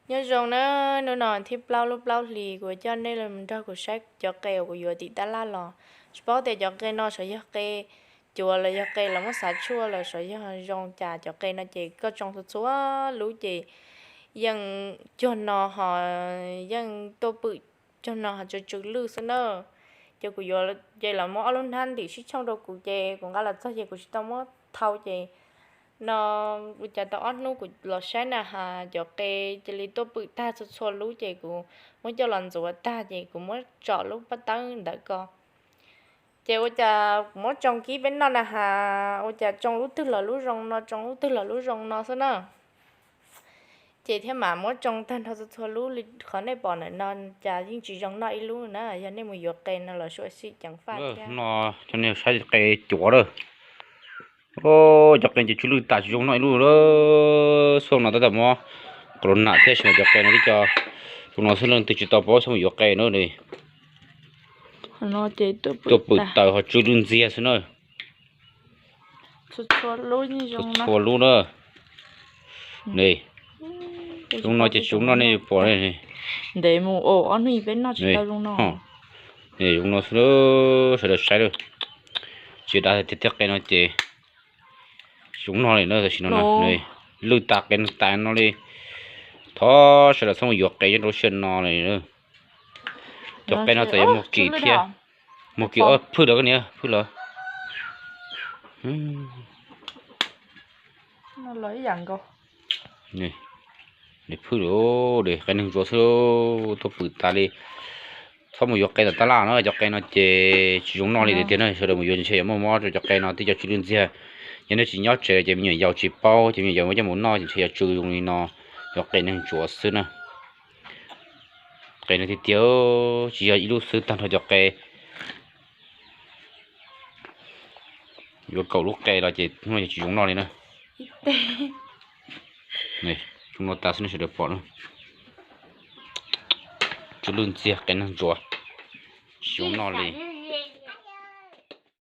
Nyob zoo na, hnub no thib plaub lub plaub hlis kuv coj nej los nrog kuv saib cov qe uas kuv yuav tim tab laj los. Tsis paub tias cov qe no xyov yog qe cuav los yog qe los muab xav tshuaj los xyov yog zoo cas. Cov qe no ces koj tsoo txhua txhua lub ces yeej cuag no ho yeej tuaj pwm cuag no ho tsw tsw lwj xwb na. Ces kuv yuav, ces lawv muab ob lub hnab ntim sib tshooj rau kuv ces kuv nqa los txog ces kuv tsis tau muab thau ces no ua cas tau ob hnub kuv los saib na has cov qe cia li tuaj pwm tag txhua txhua lub ces kuv muab coj los ntxuav tag ces kuv muab tsom lub pob tawb ntawd ko. Ces ua cas kuv muab tsoo kib peb noj na has ua cas tsoo lub twg los lub zoo no, tsoo lub twg los lub zoo no xwb na. Ces thiaj mam muab tsoo tag nrho txhua txhua lub li qhov nej pom ntawm no, cas yeej tsis zoo noj ib lub na. Yog nej mus yuav qe no los sua xij ceev faj thiab. No coj nej saib qe cuav lawm. Cov qe ces tsw lwj tas tsis zoo noj ib lub lawm. Xyoo no tab tom muab corona thiab sim no cov qe no tib co zoo no xwb, leej twg tsis tau paub txhob mus yuav qe na. Tuaj pwm taws ho tsw lwj ntxiag xwb na. Txhua lub na. Zoo no ces tsis zoo noj nej yuav pom. Ntev mus ob hnub peb noj tsis tau zoo no. Zoo no xwb, sawv daws saib lawm. Tsis dav tiag tiag, qe no ces tsis zoo noj li na tam sim no. Lwj tas qe no tas no li. Thov sawv daws txhob mus yuav qe nyob rau lub sij hawm no li. Cov qe no txawm yuav muag kim thiab. Muag kim, phwj lawm koj niam, phwj lawm. Nws phwj lawm, qe neeg ntsuav xwb, tuaj pwm tas li. Txhob mus yuav qe tom tab laj no, cov qe no ces tsis zoo noj li tiag tiag na. Sawv daws mus yuav ntshe yuav muaj mob rau cov qe no, tib co tsw lwj ntxiag. Yog nej tsis nyob tsev ces me nyuam yaus tsis paub, ces me nyuam yaus muaj coj mus noj ces ntshe yuav tsw zoo li no. Cov qe neeg ntsuav xwb na. Qe no tiag tiag, tsis yog ib lub xwb, tag nrho cov qe. Yuav kaum lub qe los ces hnub no ces tsis zoo noj li na. Zoo no tas xwb nej sawv daws pom na. Tsw lwj ntxiag, qe neeg ntsuav, tsis zoo noj li.